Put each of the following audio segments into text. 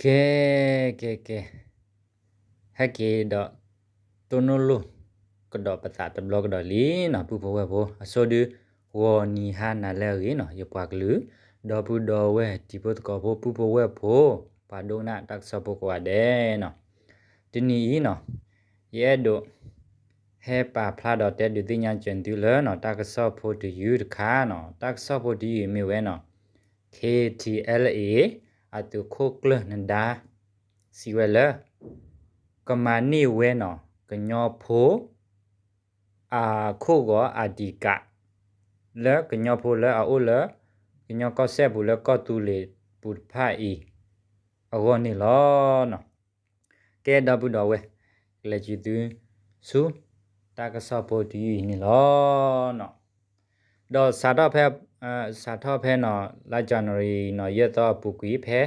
ကဲ ကဲ ကဲ ဟဲက့ၤဒီး တိၢ်နီၣ်လိာ်ကဒီးပသးတဘျီကဒီးလံနီၤ ပုၢ်ဖိဝဲၢ်ဖိ, အဆိဒု ဂီၤနံၤဟါနၤလၢအဂ့ၤနီၤ ယပှၤကလုာ် ဒီပုၢ်ဒီဝဲၢ်တံၤဖိသကိးဖိ ပုၢ်ဖိဝဲၢ်ဖိ ပှၤဒိကနၣ်တၢ်ကစီၣ်ဖိကိးဂၤဒဲးနီၤ, တနံၤအံၤနီၤ ယအဲၣ်ဒိး ဟဲပာ်ဖျါဒီးတဲဒုးသ့ၣ်ညါစၢၤသုလၢနီၤ တၢ်ကစီၣ်ဖိတယုၢ်တခါနီၤ, တၢ်ကစီၣ်ဖိတယုၢ်အံၤမ့ၢ်ဝဲနီၤ K T L A အသုးခိၣ်ကျၢၢ်နဒါ စံးဝဲလၢ ကမၤန့ၢ်ဝဲနီၤ ကညီဖိ အခိၣ်ဂီၤအဒံးကး လၢကညီဖိလၢအအိၣ်လၢ ကညီကီၢ်စဲၣ်ပူၤလၢကီၢ်သူလ့ၤပူၤတဖၣ်အံၤ အဂီၢ်န့ၣ်လီၤနီၤ. ကဲဒီပုၢ်ဒီဝဲၢ် ကလဲၤစုသု ဆူ တၢ်ကစီၣ်ဖိတယုၢ်အံၤန့ၣ်လီၤနီၤ. ဒီးစးထီၣ်ဖဲ စးထီၣ်ဖဲနီၤ လါ January နီၤ ယဲၢ်သီအပူၤကွံာ်ဖဲ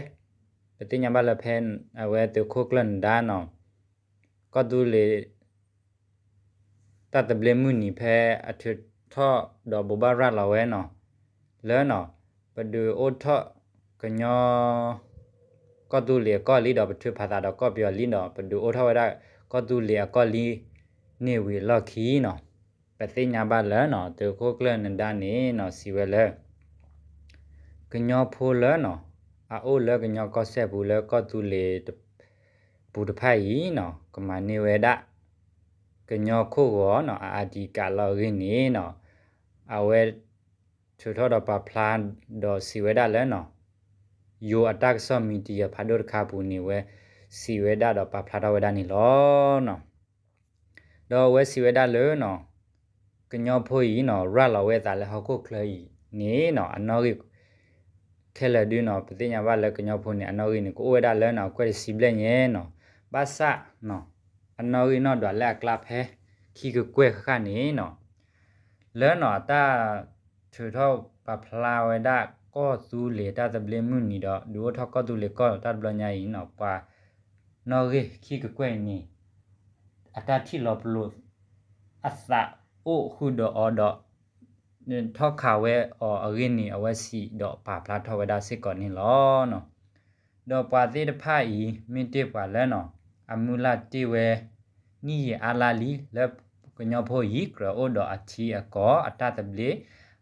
ပသ့ၣ်ညါဘၣ်လၢဖဲ အဝဲသုးခိၣ်ကျၢၢ်နဒါနီၤ ကီၢ်သူလ့ၤ တၢ်သဘျ့မုၢ်နံၤဖဲအထုးထီၣ်ဒီးဘိးဘၣ်ရၤလီၤဝဲနီၤ လၢနီၤ ပဒုးအိၣ်ထီၣ်ကညီ ကီၢ်သူလ့ၤအကီၢ်လံဒီး ပထုးဖးသးဒီးကီၢ်ပယီၤလံဒီး ပဒုးအိၣ်ထီၣ်ဝဲဒၣ် ကီၢ်သူလ့ၤအကီၢ်လံန့ၣ်ဝံၤအလီၢ်ခံနီၤ ပသ့ၣ်ညါဘၣ်လၢနီၤ သုးခိၣ်ကျၢၢ်နဒါန့ၣ်နီၤ စံးဝဲလၢ ကညီဖိလၢနီၤ အအိၣ်လၢကညီကီၢ်စဲၣ်ပူၤလၢကီၢ်သူလ့ၤ ပူၤတဖၣ်အံၤနီၤ ကမၤန့ၢ်ဝဲဒၣ် ကညီခိၣ်ဂီၤနီၤ အအဒံးကးလီၤအဂ့ၢ်န့ၣ်နီၤ အဝဲ ထုးထီၣ်ဒီးပာ်ဖျါဒီးစံးဝဲဒၣ်လၢနီၤ ယိၤအတၢ်ကစီၣ် media ဖးဒိၣ်တခါအပူၤန့ၣ်ဝဲ စံးဝဲဒၣ်ဒီးပာ်ဖျါထီၣ်ဝဲဒၣ်န့ၣ်လီၤနီၤ. ဒီးအဝဲစံးဝဲဒၣ်လၢနီၤ ကညီဖိအံၤနီၤ ရၤလီၤဝဲအသးလၢဟီၣ်ခိၣ်ချၢအံၤန့ၣ်နီၤ အနီၣ်ဂံၢ် ခဲလၢာ်ဒုနီၤ ပသ့ၣ်ညါဘၣ်လၢကညီဖိန့ၣ် အနီၣ်ဂံၢ်န့ၣ် ကအိၣ်ဝဲဒၣ်လၢနီၤ ကွဲၢ်တဆံဘျဲၣ်ညါနီၤ ဘၣ်ဆၣ်နီၤ အနီၣ်ဂံၢ်နီၣ်ဒွးလၢအကျါဖဲ ခံကကွဲၢ်ဃၣ်ဃၣ်န့ၣ်နီၤ လၢနီၤ အတၢ်ထုးထီၣ်ပာ်ဖျါဝဲဒၣ် ကီၢ်သူလ့ၤတၢ်သဘျ့မုၢ်နံၤဒီး ဒုးအိၣ်ထီၣ်ကီၢ်သူလ့ၤကီၢ်တၢ်တဘျီညါအံၤနီၤ ပှၤနီၣ်ဂံၢ်ခံကကွဲၢ်အံၤန့ၣ် အတၢ်ထံၣ်လီၤပလိာ် အသးအိၣ်ဃုာ်ဒီးအီၤဒီး ထီၣ်ခးဝဲအီၤအဂ့ၢ်န့ၣ် အဝဲစံးဒီးပာ်ဖျါထီၣ်ဝဲဒၣ်စ့ၢ်ကီးန့ၣ်လီၤ. ဒီးပှၤသ့ၣ်တဖၣ်အံၤ မ့ၢ်တ့ၢ်ပှၤလၢနီၤ အမုၢ်လၢ်တ့ၢ်ဝဲ နံၣ်ယံာ်အါလါလံ လၢကညီဖိအံၤ ကြၢးအိၣ်ဒီးအထံအကီၢ် အတၢ်သဘျ့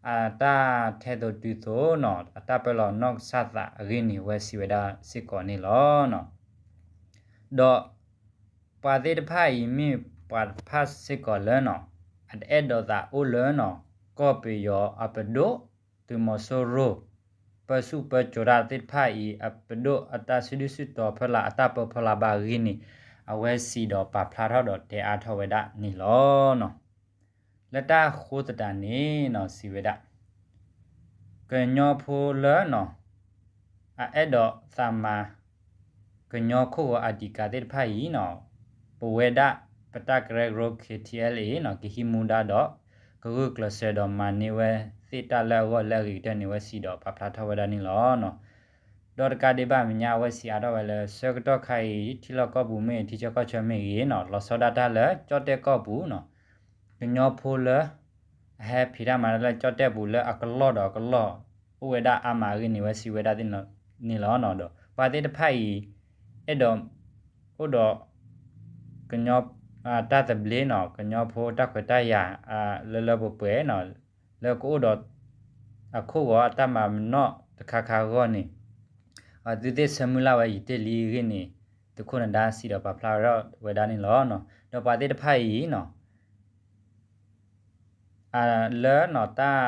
အတၢ်ထဲသိးတုၤသိးနီၤ အတၢ်ပၢလီၤနီၢ်ကစၢ်သးအဂ့ၢ်န့ၣ် အဝဲစံးဝဲဒၣ်စ့ၢ်ကီးန့ၣ်လီၤ. ဒီး ပှၤသ့ၣ်တဖၣ်အံၤမ့ၢ်ပှၤတဖၣ်စ့ၢ်ကီးလၢနီၤ အတအဲၣ်ဒိးသးအိၣ်လၢနီၤ ကီၢ်ပယီၤအပဒိၣ် သုးမီၤစိရိၤ ပၢဆူၣ်ပၢစိးတၢ်သ့ၣ်တဖၣ်အံၤ အပဒိၣ်အတၢ်စုဒုၣ်စုတီၤဖီလာ် အတၢ်ပၢဖီလာ်ဘၣ်အဂ့ၢ်န့ၣ် အဝဲစံးဒီးပာ်ဖျါထီၣ်ဒီးတဲအါထီၣ်ဝဲဒၣ်န့ၣ်လီၤ. လၢတၢ်ဃိသတးန့ၣ်နီၤ စံးဝဲဒၣ် ကညီဖိလၢနီၤ အအဲၣ်ဒိးသးမၤ ကညီခိၣ်ဂီၤအဒံးကးသ့ၣ်တဖၣ်အံၤနီၤ ပဝဲဒၣ် ပတၢ်ကရၢကရိ K T L A နီၤ ကဟံးမူဒါဒီး ကဂုာ်ကျဲးစၢးဒီးမၤန့ၢ်ဝဲသ့ၣ်တၢ်လၢအဂီၢ်လၢအဂ့ၤကတၢၢ်န့ၣ် အဝဲစံးဒီးပာ်ဖျါထီၣ်ဝဲဒၣ်န့ၣ်လီၤ. ဒီးတကးဒံးဘၣ်မဲာ်ညါ အဝဲစံးအါထီၣ်ဝဲလၢ ဆၢကတီၢ်ခါအံၤ ထံလီၢ်ကီၢ်ပူၤမ့ၢ်ဂ့ၤ ထံဆၢကီၢ်ဆၢမ့ၢ်ဂ့ၤနီၤ လီၤဆီဒၣ်တၢ်လၢကၠီၣ်တဲၣ်ကီၢ်ပူၤနီၤ ကညီဖိလၢ အဟဲဖံးတၢ်မၤတၢ်လၢကၠီၣ်တဲၣ်ပူၤလၢအကလီၢ်ဒီးအကလီၢ် အိၣ်ဝဲဒၣ်အါမးအဂ့ၢ်န့ၣ် ဝဲစံးဝဲဒၣ်န့ၣ်လီၤ. ဒီးပှၤသ့ၣ်တဖၣ်အံၤ အဲၣ်ဒိး အိၣ်ဒီး ကညီ တၢ်သဘျ့နီၤ ကညီဖိတၢ်ခွဲးတၢ်ယာ် လၢလၢပှဲၤပှဲၤနီၤ လၢကအိၣ်ဒီး အခိၣ်ဂီၤအတၢ်မၤမနီၣ်တခါခါအဂီၢ်န့ၣ် သုသ့ၣ်ဆၢမုၢ်လၢ်ဝဲယံာ်တ့ၢ်လံအဂ့ၢ်န့ၣ် သုးခိၣ်နဒါစံးဒီးပာ်ဖျါထီၣ်ဝဲဒၣ်န့ၣ်လီၤ. ဒီးပှၤသ့ၣ်တဖၣ်အံၤနီၤ အလၢနီၤတၢ်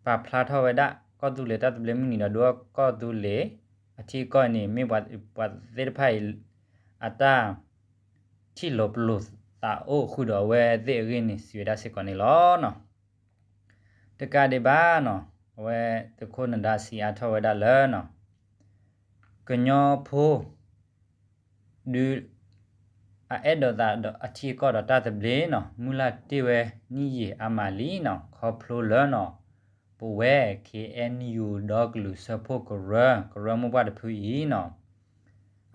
ပာ်ဖျါထီၣ်ဝဲဒၣ် ကီၢ်သူလ့ၤတၢ်သဘျ့မုၢ်နံၤဒီး ဒုးအိၣ်ကီၢ်သူလ့ၤ အထံအကီၢ်န့ၣ် မ့ၢ်ပှၤသ့ၣ်တဖၣ်အံၤ အတၢ် ထံၣ်လီၤပလိာ်သးအိၣ်ဃုာ်ဒီးအဝဲသ့ၣ်အဂ့ၢ်န့ၣ် စံးဝဲဒၣ်စ့ၢ်ကီးန့ၣ်လီၤ. တကးဒံးဘၣ်နီၤ အဝဲသုးခိၣ်နဒါစံးအါထီၣ်ဝဲဒၣ်လၢနီၤ ကညီဖိ ဒုး အအဲၣ်ဒိးသးဒီးအထံအကီၢ်ဒီးတၢ်သဘျ့နီၤ မုၢ်လၢ်တ့ၢ်ဝဲနံၣ်ယံာ်အါမးလံနီၤ ခီဖျိလၢနီၤ ပဝဲ K N U ဒီကလုာ်စၢဖှိၣ်ကရၢ ကရၢမိၢ်ပှၢ်တဖုအံၤနီၤ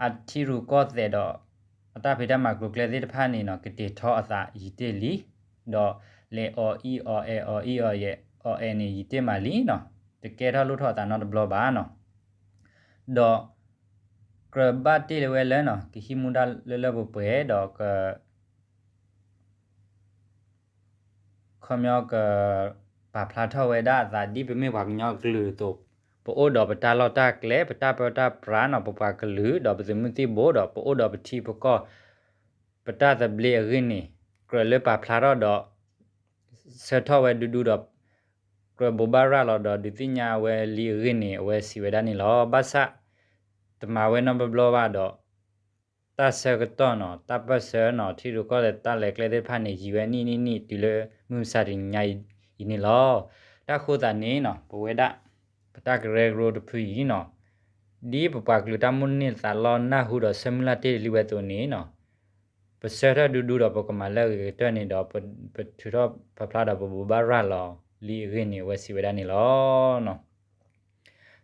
အထံရူၢ်ကီၢ်သဲးဒီး အတၢ်ဖံးတၢ်မၤကျိၤကျဲသ့ၣ်တဖၣ်န့ၣ်နီၤ ကတ့ၢ်ထီၣ်အသးယံာ်တ့ၢ်လံ, ဒီးလဲၤအီၤအံၤအီၤအဲၣ်အီၤအံၤအီၤအဲၣ်အီၤအဲၣ်န့ၣ် ယံာ်တ့ၢ်မးလံနီၤ, တကဲထီၣ်လိၣ်ထီၣ်အသးနီတဘျီဘၣ်နီၤ. ဒီး ကြၢးဘၣ်တ့ၢ်လၢၤဝဲလၢနီၤ ကဟံးမူဒါလၢလၢပှဲၤပှဲၤဒီး က ခီပညီက ပာ်ဖျါထီၣ်ဝဲဒၣ်အသးဒ်ပမ့ၢ်ပှၤကညီကလုာ်အသိး, ပအိၣ်ဒီးပတၢ်လီၢ်တၢ်ကျဲ, ပတၢ်ပၢတၢ်ပြးနီၤ, ပပှၤကလုာ်, ဒီးပသုးမုၢ်သံၣ်ဘိ, ဒီးပအိၣ်ဒီးပထံပကီၢ်, ပတၢ်သဘျ့အဂ့ၢ်န့ၣ် ကြၢးလၢပာ်ဖျါထီၣ်ဒီး ဆၢထီၣ်ဝဲဒူဒူဒီး ကြၢးဘိးဘၣ်ရၤလီၤဒီးဒုးသ့ၣ်ညါဝဲလံအဂ့ၢ်န့ၣ် အဝဲစံးဝဲဒၣ်န့ၣ်လီၤ. ဘၣ်ဆၣ် တမၤဝဲနီတဘျီဘၣ်ဒီး တၢ်ဆၢကတီၢ်နီၤ, တၢ်ပၢၢ်ဆၢနီၤ, ထံရူၢ်ကီၢ်သဲးတၢ်လဲၤကျဲသ့ၣ်တဖၣ်န့ၣ် ယံာ်ဝဲနံၣ်နံၣ်နံၣ် တုၤလၢမုၢ်မဆါတနံၤညါအံၤန့ၣ်လီၤ. တၢ်ဃိသးန့ၣ်နီၤ, ပဝဲဒၣ် ပတၢ်ကရၢကရိတဖုအံၤနီၤ, ဒ်ပပှၤကလုာ်တၢ်မိၣ်န့ၢ်သးလီနၢ်ဟူဒီးဆၢမုၢ်လၢ်တ့ၢ်လံဝဲအသိးန့ၣ်နီၤ, ပဆၢထၢၣ်ဒူဒူဒီးပကမၤလၢအဂ့ၤကတၢၢ်န့ၣ်ဒီး ပထုးထီၣ်ပာ်ဖျါဒီးပဘိးဘၣ်ရၤလီၤလံအဂ့ၢ်န့ၣ် အဝဲစံးဝဲဒၣ်န့ၣ်လီၤ.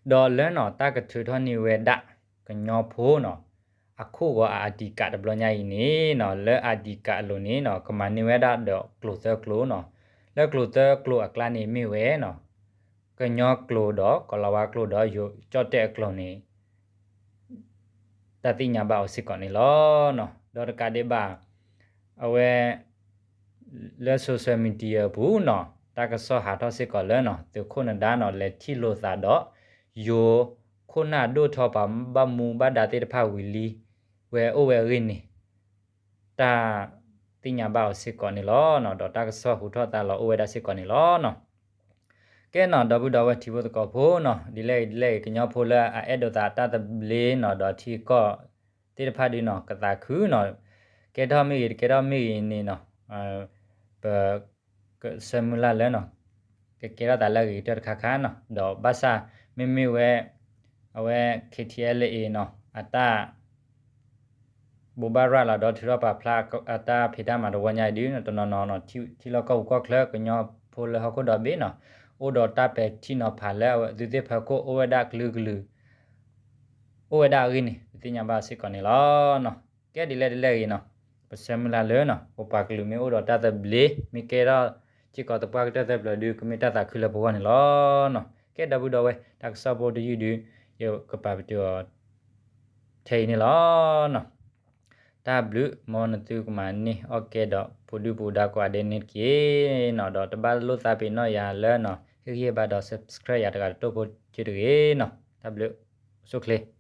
ဒီးလၢနီၤ တၢ်ကထုးထီၣ်န့ၢ်ဝဲဒၣ်ကညီဖိနီၤ, အခိၣ်ဂီၤအအတံကးတဘျီညါအံၤန့ၣ်နီၤ, လၢအတံကးအလိၤန့ၣ်နီၤ, ကမၤန့ၢ်ဝဲဒၣ်ဒီးကျိၤသၢကျိၤနီၤ, လၢကျိၤသၢကျိၤအကျါန့ၣ်မ့ၢ်ဝဲနီၤ, ကညီကျိၤဒီးကီၤလၤဝါကျိၤဒီးယိၤကၠီၣ်တဲၣ်အကျိၤန့ၣ် တၢ်သ့ၣ်ညါဘၣ်အီၤစ့ၢ်ကီးန့ၣ်လီၤ. ဒီးတကးဒံးဘၣ် အဝဲ လၢ social media အပူၤနီၤ, တၢ်ကစီၣ်ဟးထီၣ်စ့ၢ်ကီးလၢနီၤ, သုးခိၣ်နဒါနီၤ လဲၤထံၣ်လိာ်သးဒီး ယိၤခိၣ်နၢ်ဒိၣ်ထီပှၤဘၣ်မူဘၣ်ဒါသ့ၣ်တဖၣ်ဝံၤလံ ဝဲအိၣ်ဝဲအဂ့ၢ်န့ၣ် တၢ်သ့ၣ်ညါဘၣ်အီၤစ့ၢ်ကီးန့ၣ်လီၤ. ဒီးတၢ်ကစီၣ်ဟူထီၣ်သါလီၤအိၣ်ဝဲဒၣ်စ့ၢ်ကီးန့ၣ်လီၤ. ကဲနီၤ ဒီပုၢ်ဒီဝဲၢ်ထံဖိသကိးဖိနီၤ, ဒ်လဲၣ်ဂ့ၤဒ်လဲၣ်ဂ့ၤ ကညီဖိလၢအအဲၣ်ဒိးသးတၢ်သဘျ့နီၤ, ဒီးထံကီၢ်သ့ၣ်တဖၣ်ဒုနီၤ ကသးခုနီၤ, ကဲထီၣ်မ့ၢ်ဂ့ၤ တကဲထီၣ်မ့ၢ်ဂ့ၤန့ၣ်နီၤ, ပ ကဆၢမုၢ်လၢ်လၢနီၤ, ကကဲထီၣ်သးလၢအဂ့ၤကတၢၢ်တခါခါနီၤ, ဒီးဘၣ်ဆၣ် မ့မ့ၢ်ဝဲ အဝဲ K T L A နီၤ အတၢ် ဘိးဘၣ်ရၤလီၤဒီးထုးထီၣ်ပာ်ဖျါအတၢ်ဖံးတၢ်မၤတဝီညါအံၤဒု တနီၤနီၤနီၤ ထံလီၢ်ကီၢ်ပူၤကီၢ်ချၢ ကညီဖိလၢဟီၣ်ခိၣ်ဒီဘ့ၣ်နီၤ, အိၣ်ဒီးတၢ်ပဲာ်ထံနီၤဖးလၢအဝဲသုသ့ၣ်ဖၢခိၣ်အိၣ်ဝဲဒၣ်ကလုာ်ကလုာ် အိၣ်ဝဲဒၣ်အဂ့ၢ်န့ၣ် ပသ့ၣ်ညါဘၣ်စ့ၢ်ကီးန့ၣ်လီၤ. ကဲဒ်လဲၣ်ဒ်လဲၣ်ဂ့ၤနီၤ, ပဆၢမုၢ်လၢ်လၢနီၤ ပပှၤကလုာ်မ့ၢ်အိၣ်ဒီးတၢ်သဘျ့ မ့ၢ်ကဲထီၣ်စ့ၢ်ကီးသပှၢ်ကတၢၢ်သၢပျၢၤဒု ကမ့ၢ်တၢ်သးခုလၢပဂီၢ်န့ၣ်လီၤ. ကဲဒီပုၢ်ဒီဝဲၢ် တၢ်ကစီၣ်ဖိတယုၢ်ဒု ယကပာ်ပတုာ်အီၤ ထဲအံၤန့ၣ်လီၤ. တၢ်ဘျုး မ်နသုကမၤန့ၢ်အီၣ်ကဲဒီး ဖိဒုၣ်ဖိဒါကိးဂၤဒဲးန့ၣ်တက့ၢ်နီၤ, ဒီးတဘၣ်လိၣ်သးပ့ၤနီၣ်ယၤလၢနီၤ ဟ့ၣ်ဂံၢ်ဟ့ၣ်ဘါဒီး subscribe ယၤတဂၤတတိၢ်ဖိကၢတဂ့ၤနီၤ, တၢ်ဘျုး အိၣ်ဆူၣ်ချ့